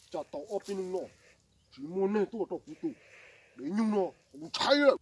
Tsam tau ob peb hnub no tsis muaj neeg tuaj rau kuv tus dev nyug no, kuv tshaib lawm.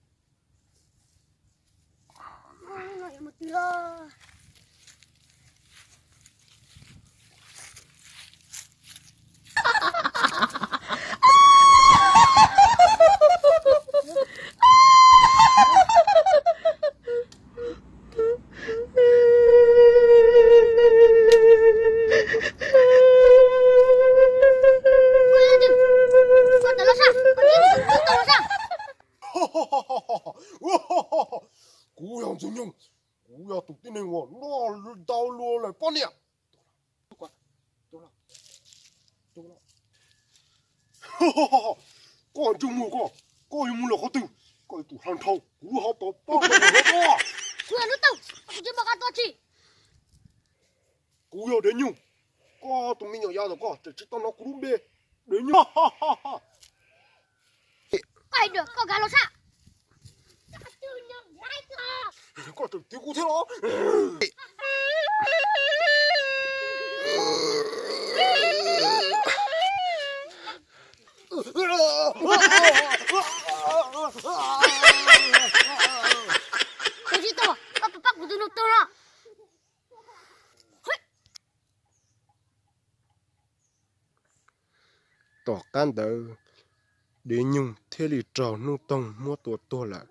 Kuv yog ntxwg nyoog, kuv yog tus tib neeg uas noj ntau luag lawm poj niam. Koj ntsej muag koj, koj yuav mus lawm qhov twg? Koj tus hla nrhau, kuv ho pom poj niam. Kuv yog lub tau, kuv tsis npam qab tuaj tsis. Kuv yog dev nyug, koj tus me nyuam yav tom koj tseem tsis tau hnov kuv lub npe. Dev nyug, koj hais lus koj kav los sab. Koj tseem twv kuv thiab los. Kuv tsis tuag, koj puas pab kuv tus nus tuag no? Tom qab ntawd, dev nyug thiaj li raug Nuj Toog muab tua tuag lawm.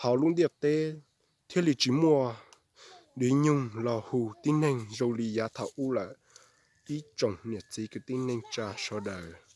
Hauv lub ntiaj teb thiaj li tsis muaj dev nyug los hu tib neeg zoo li yav thaum ub lawm. Ib tsoom niam txiv kwv tij neej tsa sawv daws,